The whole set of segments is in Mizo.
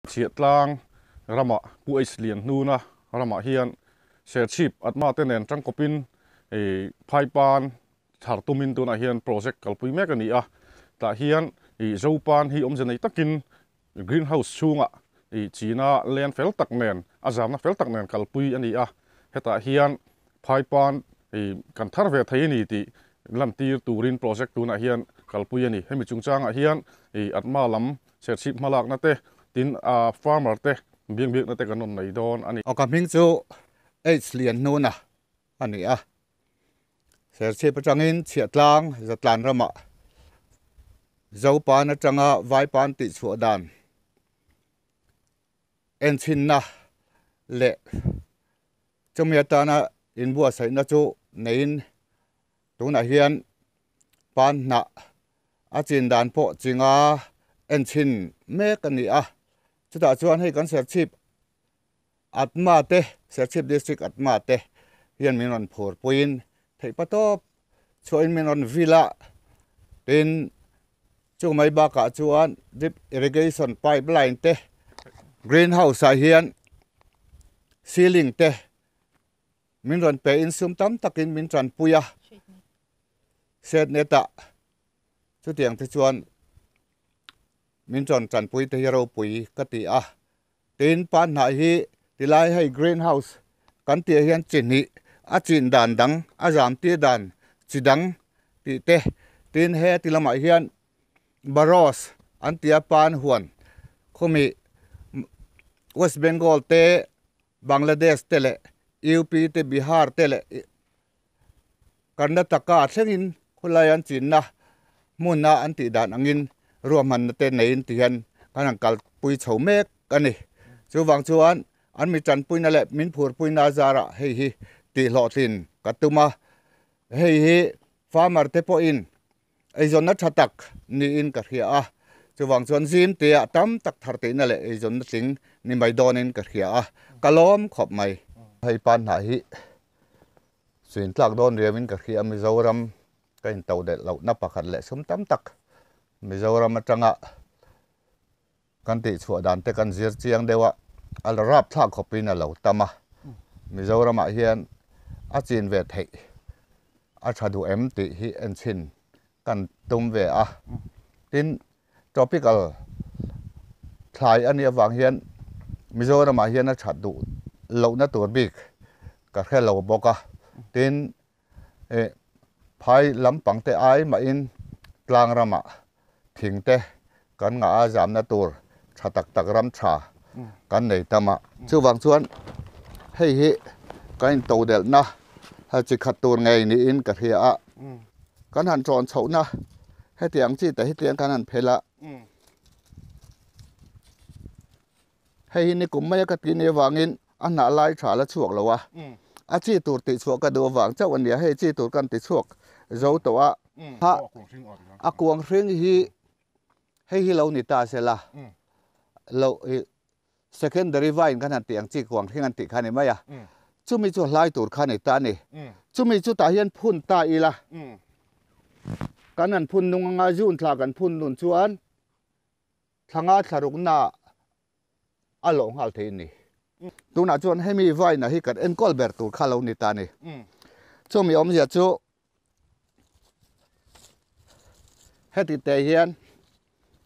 Chhiahtlang ramah Pu H Lianhnuna ramah hian Serchhip Atma te nen tangkawpin Phaipan thar tumin tunah hian project kalpui mek a ni a. Tah hian Zopan hi awmze nei takin green house chhungah china len fel tak nen a zamna fel tak nen kalpui a ni a. Hetah hian Phaipan kan thar ve thei a ni tih lantir turin project tunah hian kalpui a ni. Hemi chungchangah hian Atma lam Serchhip hmalakna te, tin a farmer te biang biakna te kan rawn nei dawn a ni. Aw ka hming chu H Lianhnuna a ni a, Serchhip atangin Chhiahtlang Zatlan ramah Zopan atanga Vaipan tihchhuah dan enchhinna leh chumi atana inbuatsaihna chu neiin tunah hian pan hnah a chin dan pawh chinga en chhin mek a ni a chutah chuan hei kan Serchhip Atma te Serchhip District Atma te hian min rawn phur puiin theih pa tawp chhuahin min rawn vil a tin chu mai bakah chuan drip irrigation pipe line te green house ah hian ceiling te Min rawn pe in sum tam takin min tanpui a, set net ah chutiang te chuan min rawn tanpui te hi ropui ka ti a. Tin, pan hnah hi tilai hei green house kan tih ah hian chi hnih a chin dan dang a zam tir dan chi dang tih te, tin he ti lamah hian Baros an tia pan huan khawmi West Bengal te Bangladesh te leh UP te Bihar te leh Karnataka thlengin khawlai an chinna hmuna an tih dan angin ruahmanna te neiin ti hian kan han kalpui chho mek a ni. Chuvang chuan an mi tanpuina leh min phurpuina zarah hei hi tihhlawhtlin ka tum a, hei hi farmer te pawhin Eizawnna tha tak niin ka hria a, chuvang chuan zim tia tam tak thar tihna leh eizawnna tling ni mai dawnin ka hria a, ka lawm khawp mai. Hei pan hnah hi suin tlak dawn riauin ka hria a, Mizoram ka into delh lohna pakhat leh sum tam tak Mizoram atanga kan tihchhuah dan te kan zir chiang deuh a, a la rap thlak khawpin a lo tam a, Mizoramah hian a chin ve theih a tha duh em tih hi enchhin kan tum ve a, tin tropical thlai a nih avang hian Mizoramah hian a that duh lohna tur bik ka hre lo bawk a, tin eh phai lampang te ai mahin tlang ramah thing te kan ngah a zamna tur tha tak tak ram tha kan nei tam a chuvang chuan hei hi kan in to delhna chi khat tur ngei niin ka hria a kan han tawn chhohna hetiang chi te hi tiang kan han phel a hei hi nikum mai a ka tih ni avangin a hnah lai tha la chhuak lo a a chi tur tih chhuah ka duh avang chauh a nia hei chi tur kan ti chhuak zo tawh a ha a kuang hring hi hei hi lo ni ta se la lo i secondary vine kan han tih ang chi kuang hring an tih kha a ni mai a chumi chu hlai tur kha a ni ta a ni chumi chu tah hian phun ta ila kan han phun nung anga zun thla kan phun nun chuan Thlanga thlarukna a lawh nghal thei a ni. Tunah chuan hemi vaina hi kan enkawl ber tur kha lo ni ta a ni. Chumi awmzia chu heti te hian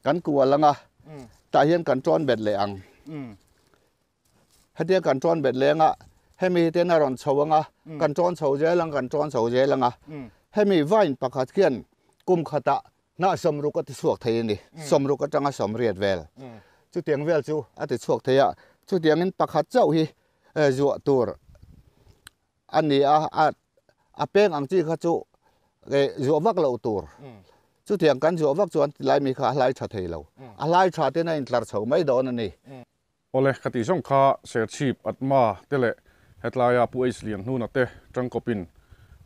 kan kual ang a, tah hian kan tawn bet leh ang. Hetia kan tawn bet leng a, hemi hi ten a rawn chho ang a, kan tawn chho zel ang, kan tawn chho zel ang a. Hemi vine pakhat khian kum khatah hnah sawmruk a ti chhuak thei a ni, sawmruk atanga sawmriat vel. Chutiang vel chu a ti chhuak thei a, chutiangin pakhat chauh hi zuah tur a ni a, a peng ang chi kha chu zuah vak loh tur. Chutiang kan zuah vak chuan tilai mi kha a hlai tha thei lo, a hlai tha ten a intlar chho mai dawn a ni. Awle, ka tih zawng kha Serchhip, Atma te leh hetlaia Pu H Lianhnuna te tangkawpin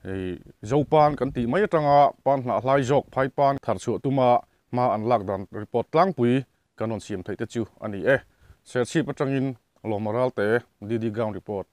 hei Zopan kan tih mai atanga pan hnah hlai zawk Phaipan thar chhuah tuma hma an lak dan report tlangpui kan rawn siam theih te chu a ni e. Serchhip atangin Lawma Ralte, DD Ground Report.